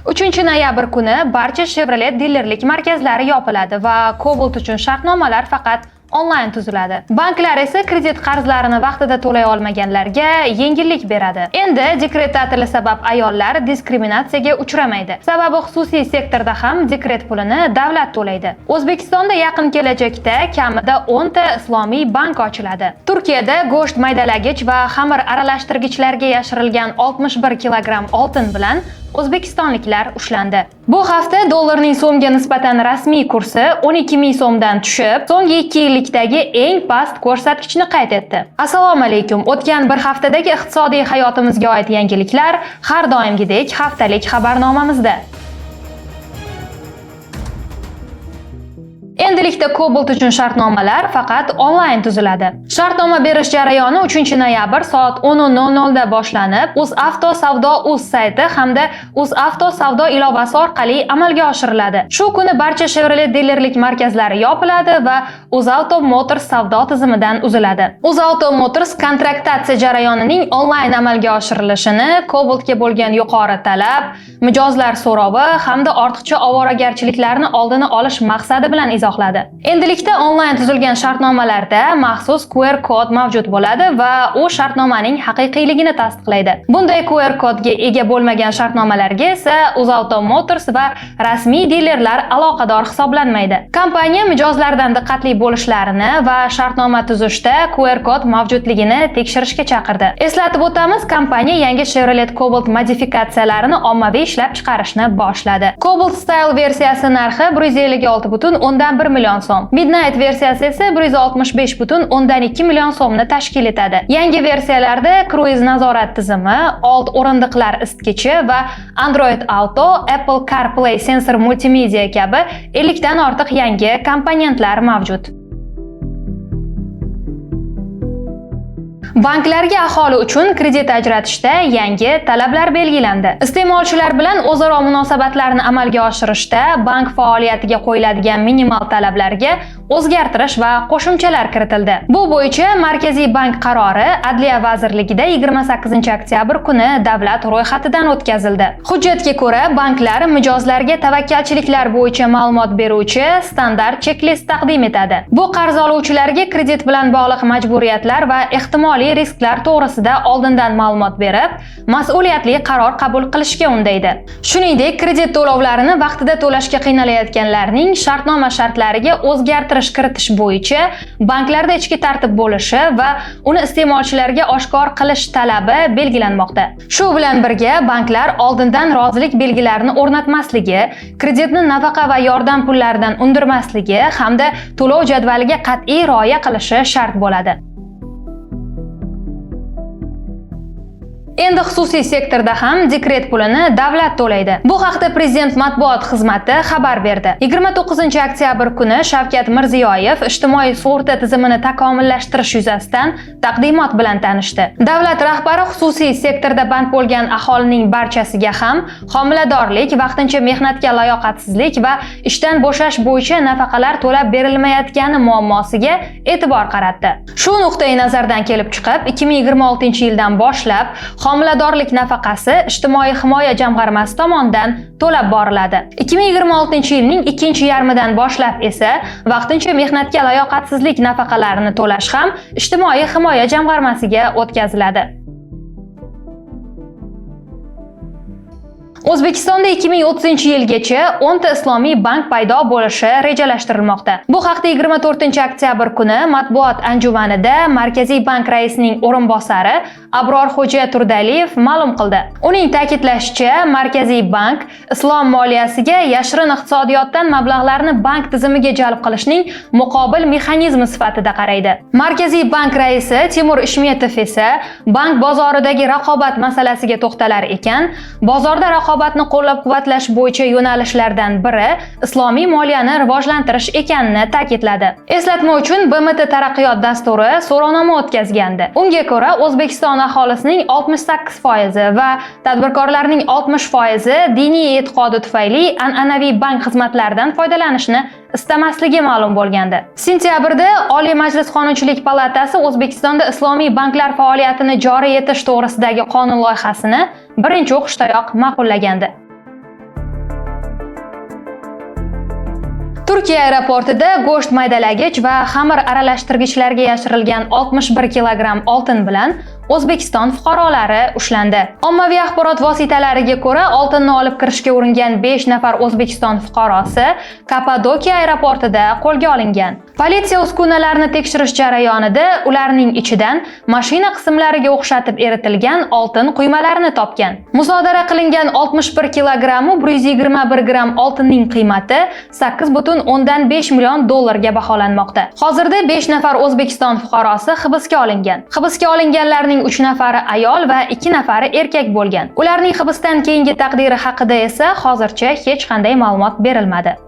3 noyabr kuni barcha Chevrolet dilerlik markazlari yopiladi va Cobalt uchun shartnomalar faqat onlayn tuziladi. Banklar esa kredit qarzlarini vaqtida to'lay olmaganlarga yengillik beradi. Endi dekret ta'tili sabab ayollar diskriminatsiyaga uchramaydi. Sababi xususiy sektorda ham dekret pulini davlat to'laydi. O'zbekistonda yaqin kelajakda kamida 10 ta islomiy bank ochiladi. Turkiyada go'sht maydalagich va xamir aralashtirgichlarga yashirilgan 61 kilogramm oltin bilan o'zbekistonliklar ushlandi. Bu hafta dollarning so'mga nisbatan rasmiy kursi 12 ming so'mdan tushib, so'nggi 2 yillikdagi eng past ko'rsatkichni qayd etdi. Assalomu alaykum. O'tgan bir haftadagi iqtisodiy hayotimizga oid yangiliklar har doimgidek haftalik xabarnomamizda. Endilikda Cobalt uchun shartnomalar faqat onlayn tuziladi. Shartnoma berish jarayoni 3 noyabr soat 10:00 da boshlanib, UzAvto savdo uz sayti hamda UzAvto savdo ilovasi orqali amalga oshiriladi. Shu kuni barcha Chevrolet dilerlik markazlari yopiladi va UzAuto Motors savdo tizimidan uziladi. UzAuto Motors kontraktatsiya jarayonining onlayn amalga oshirilishini Cobaltga bo'lgan yuqori talab, mijozlar so'rovi hamda ortiqcha ovoragarchiliklarni oldini olish maqsadi bilan izohladi. Endilikda onlayn tuzilgan shartnomalarda maxsus QR kod mavjud bo'ladi va u shartnomaning haqiqiyligini tasdiqlaydi. Bunday QR kodga ega bo'lmagan shartnomalarga esa UzAuto Motors va rasmiy dilerlar aloqador hisoblanmaydi. Kompaniya mijozlardan diqqatli bo'lishlarini va shartnoma tuzishda QR kod mavjudligini tekshirishga chaqirdi. Eslatib o'tamiz, kompaniya yangi Chevrolet Cobalt modifikatsiyalarini ommaviy ishlab chiqarishni boshladi. Cobalt Style versiyasi narxi 156,1 million so'm. Midnight versiyasi esa 165,2 million so'mni tashkil etadi. Yangi versiyalarda kruiz nazorat tizimi, old o'rindiqlar isitgichi va Android Auto, Apple CarPlay sensor multimedia kabi 50 dan ortiq yangi komponentlar mavjud. Banklarga aholi uchun kredit ajratishda yangi talablar belgilandi. Iste'molchilar bilan o'zaro munosabatlarni amalga oshirishda bank faoliyatiga qo'yiladigan minimal talablarga o'zgartirish va qo'shimchalar kiritildi. Bu bo'yicha Markaziy bank qarori Adliya vazirligida 28 oktyabr kuni davlat ro'yxatidan o'tkazildi. Hujjatga ko'ra, banklar mijozlarga tavakkalchiliklar bo'yicha ma'lumot beruvchi standart checklist taqdim etadi. Bu qarz oluvchilarga kredit bilan bog'liq majburiyatlar va ehtimoliy risklar to'g'risida oldindan ma'lumot berib, mas'uliyatli qaror qabul qilishga undaydi. Shuningdek, kredit to'lovlarini vaqtida to'lashga qiynalayotganlarning shartnoma shartlariga o'zgartirish kiritish bo'yicha banklarda ichki tartib bo'lishi va uni iste'molchilarga oshkor qilish talabi belgilanmoqda. Shu bilan birga banklar oldindan rozilik belgilarini o'rnatmasligi, kreditni nafaqa va yordam pullaridan undirmasligi hamda to'lov jadvaliga qat'iy rioya qilishi shart bo'ladi. Endi xususiy sektorda ham dekret pulini davlat to'laydi. Bu haqda prezident matbuot xizmati xabar berdi. 29 oktyabr kuni Shavkat Mirziyoyev ijtimoiy sug'urta tizimini takomillashtirish yuzasidan taqdimot bilan tanishdi. Davlat rahbari xususiy sektorda band bo'lgan aholining barchasiga ham homiladorlik, vaqtincha mehnatga layoqatsizlik va ishdan bo'shash bo'yicha nafaqalar to'lab berilmayotgani muammosiga e'tibor qaratdi. Shu nuqtai nazardan kelib chiqib, 2026-yildan boshlab homiladorlik nafaqasi Ijtimoiy himoya jamg'armasi tomonidan to'lab boriladi. 2026-yilning ikkinchi yarmidan boshlab esa vaqtincha mehnatga layoqatsizlik nafaqalarini to'lash ham Ijtimoiy himoya jamg'armasiga o'tkaziladi. O'zbekistonda 2030-yilgacha 10 ta islomiy bank paydo bo'lishi rejalashtirilmoqda. Bu haqda 24 oktyabr kuni matbuot anjumanida Markaziy bank raisining o'rinbosari Abrorxo'ja Turdaliyev ma'lum qildi. Uning ta'kidlashicha, Markaziy bank islom moliyasiga yashirin iqtisodiyotdan mablag'larni bank tizimiga jalb qilishning muqobil mexanizmi sifatida qaraydi. Markaziy bank raisi Timur Ishmetov esa bank bozoridagi raqobat masalasiga to'xtalar ekan, bozorda raqobatni qo'llab-quvvatlash bo'yicha yo'nalishlardan biri islomiy moliyani rivojlantirish ekanini ta'kidladi. Eslatma uchun, BMT taraqqiyot dasturi so'rovnoma o'tkazgandi. Unga ko'ra, O'zbekiston aholisining 68% va tadbirkorlarning 60% diniy e'tiqodi tufayli an'anaviy bank xizmatlaridan foydalanishni istamasligi ma'lum bo'lgandi. Sentyabrda Oliy Majlis Qonunchilik palatasi O'zbekistonda islomiy banklar faoliyatini joriy etish to'g'risidagi qonun loyihasini birinchi o'qishdayoq ma'qullagandi. Turkiya aeroportida go'sht maydalagich va xamir aralashtirgichlarga yashirilgan 61 kilogramm oltin bilan O'zbekiston fuqarolari ushlandi. Ommaviy axborot vositalariga ko'ra, oltinni olib kirishga uringan 5 nafar O'zbekiston fuqarosi Kapadokiya aeroportida qo'lga olingan. Politsiya uskunalarni tekshirish jarayonida ularning ichidan mashina qismlariga o'xshatib eritilgan oltin quymalarni topgan. Musodara qilingan 61 kilogrammu 121 gramm oltinning qiymati 8,5 million dollarga baholanmoqda. Hozirda 5 nafar O'zbekiston fuqarosi hibsga olingan. Hibsga olinganlarning 3 nafari ayol va 2 nafari erkak bo'lgan. Ularning hibsdan keyingi taqdiri haqida esa hozircha hech qanday ma'lumot berilmadi.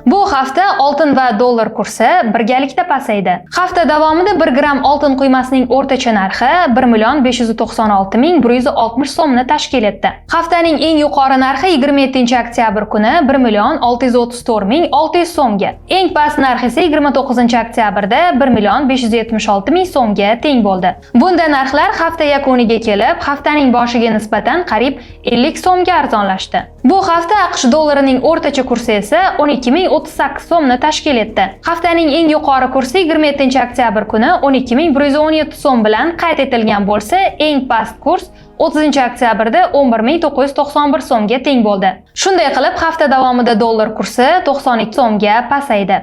Bu hafta oltin va dollar kursi birgalikda pasaydi. Hafta davomida 1 gramm oltin quymasining o'rtacha narxi 1 million 596 ming 160 so'mni tashkil etdi. Haftaning eng yuqori narxi 27 oktyabr kuni 1 million 634 ming 600 so'mga, eng past narx esa 29 oktyabrda 1 million 576 ming so'mga teng bo'ldi. Bunda narxlar hafta yakuniga kelib, haftaning boshiga nisbatan qariyb 50 so'mga arzonlashdi. Bu hafta AQSh dollarining o'rtacha kursi esa 12,038 so'mni tashkil etdi. Haftaning eng yuqori kursi 27 oktyabr kuni 12,117 so'm bilan qayd etilgan bo'lsa, eng past kurs 30 oktyabrda 11,991 so'mga teng bo'ldi. Shunday qilib, hafta davomida dollar kursi 92 so'mga pasaydi.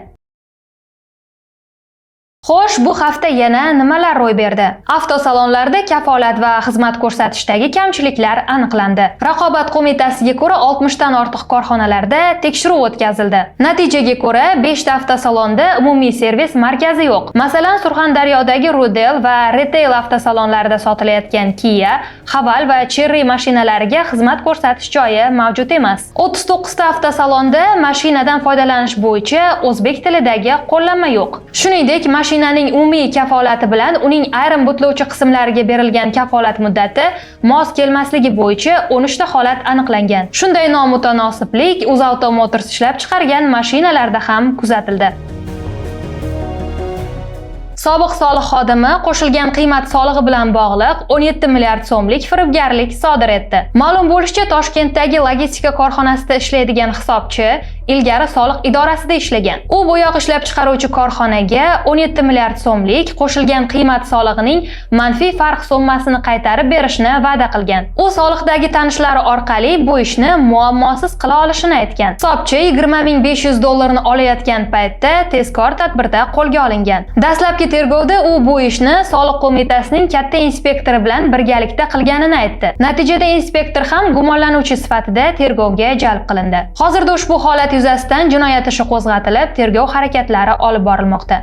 Xo'sh, bu hafta yana nimalar ro'y berdi? Avtosalonlarda kafolat va xizmat ko'rsatishdagi kamchiliklar aniqlandi. Raqobat qo'mitasiga ko'ra 60 dan ortiq korxonalarda tekshiruv o'tkazildi. Natijaga ko'ra, 5 ta avtosalonda umumiy servis markazi yo'q. Masalan, Surxondaryodagi Rudel va Retail avtosalonlarida sotilayotgan Kia, Haval va Chery mashinalariga xizmat ko'rsatish joyi mavjud emas. 39 ta avtosalonda mashinadan foydalanish bo'yicha o'zbek tilidagi qo'llanma yo'q. Shuningdek, mashinaning umumiy kafolati bilan uning ayrim butlovchi qismlariga berilgan kafolat muddati mos kelmasligi bo'yicha 13 ta holat aniqlangan. Shunday nomutanosiblik UzAuto Motors ishlab chiqargan mashinalarda ham kuzatildi. Sobiq soliq xodimi qo'shilgan qiymat solig'i bilan bog'liq 17 milliard so'mlik firibgarlik sodir etdi. Ma'lum bo'lishicha, Toshkentdagi logistika korxonasida ishlaydigan hisobchi ilgari soliq idorasida ishlagan. U bo'yoq ishlab chiqaruvchi korxonaga 17 milliard so'mlik qo'shilgan qiymat solig'ining manfiy farq summasini qaytarib berishni va'da qilgan. U soliqdagi tanishlari orqali bu ishni muammosiz qila olishini aytgan. Hisobchi 20 500 dollarni olayotgan paytda tezkor tadbirda qo'lga olingan. Dastlabki tergovda u bu ishni soliq qo'mitasining katta inspektori bilan birgalikda qilganini aytdi. Natijada inspektor ham gumonlanuvchi sifatida tergovga jalb qilindi. Hozirda ushbu holat yuzasidan jinoyat ishi qo'zg'atilib, tergov harakatlari olib borilmoqda.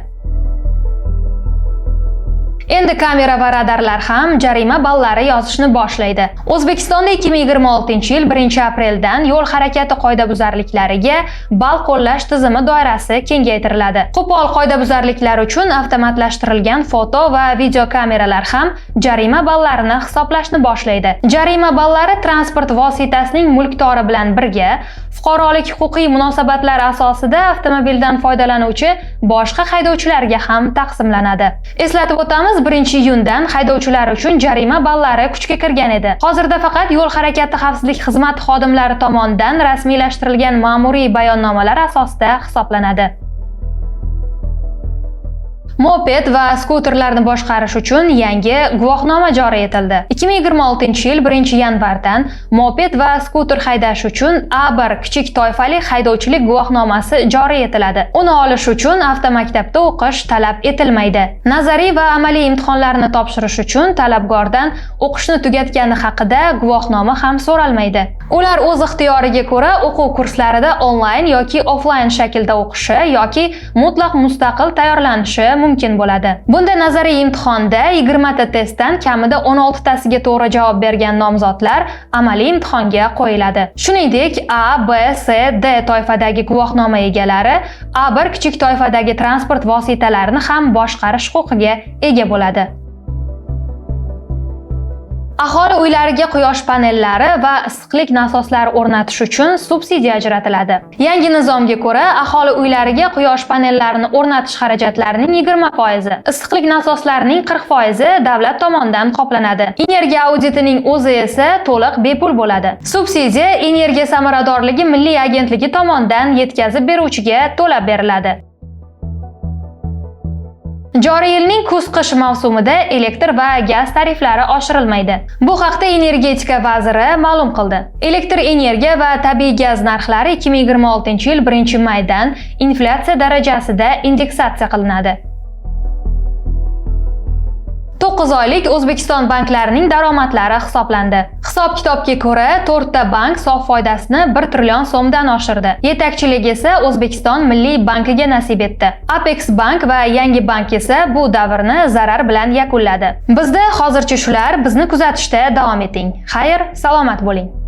Endi kamera va radarlar ham jarima ballari yozishni boshlaydi. O'zbekistonda 2026-yil 1-apreldan yo'l harakati qoidabuzarliklariga ball qo'llash tizimi doirasi kengaytiriladi. Qo'pol qoidabuzarliklar uchun avtomatlashtirilgan foto va video kameralar ham jarima ballarini hisoblashni boshlaydi. Jarima ballari transport vositasining mulkdori bilan birga fuqarolik huquqiy munosabatlar asosida avtomobildan foydalanuvchi boshqa haydovchilarga ham taqsimlanadi. Eslatib o'tamiz, 1-iyundan haydovchilar uchun jarima ballari kuchga kirgan edi. Hozirda faqat yo'l harakati xavfsizlik xizmati xodimlari tomonidan rasmiylashtirilgan ma'muriy bayonnomalar asosida hisoblanadi. Moped va skuterlarni boshqarish uchun yangi guvohnoma joriy etildi. 2026-yil 1-yanvardan moped va skuter haydash uchun A1 kichik toifali haydovchilik guvohnomasi joriy etiladi. Uni olish uchun avtomaktabda o'qish talab etilmaydi. Nazariy va amaliy imtihonlarni topshirish uchun talabgordan o'qishni tugatgani haqida guvohnoma ham so'ralmaydi. Ular o'z ixtiyoriga ko'ra o'quv kurslarida onlayn yoki offlayn shaklda o'qishi yoki mutlaq mustaqil tayyorlanishi mumkin bo'ladi. Bunda nazariy imtihonda 20 ta testdan kamida 16 tasiga to'g'ri javob bergan nomzodlar amaliy imtihonga qo'yiladi. Shuningdek, A, B, C, D toifadagi guvohnoma egalari A1 kichik toifadagi transport vositalarini ham boshqarish huquqiga ega bo'ladi. Aholi uylariga quyosh panellari va issiqlik nasoslari o'rnatish uchun subsidiya ajratiladi. Yangi nizomga ko'ra, aholi uylariga quyosh panellarini o'rnatish xarajatlarining 20%, issiqlik nasoslarining 40% davlat tomonidan qoplanadi. Energiya auditining o'zi esa to'liq bepul bo'ladi. Subsidiya Energiya samaradorligi milliy agentligi tomonidan yetkazib beruvchiga to'lab beriladi. Joriy yilning kuz-qish mavsumida elektr va gaz tariflari oshirilmaydi. Bu haqda energetika vaziri ma'lum qildi. Elektr energiya va tabiiy gaz narxlari 2026-yil 1-maydan inflyatsiya darajasida indeksatsiya qilinadi. 9 oylik O'zbekiston banklarining daromadlari hisoblandi. Hisob-kitobga ko'ra, 4 ta bank sof foydasini 1 trillion so'mdan oshirdi. Yetakchilik esa O'zbekiston Milliy bankiga nasib etdi. Apex Bank va Yangi bank esa bu davrni zarar bilan yakunladi. Bizda hozircha shular, bizni kuzatishda davom eting. Xayr, salomat bo'ling.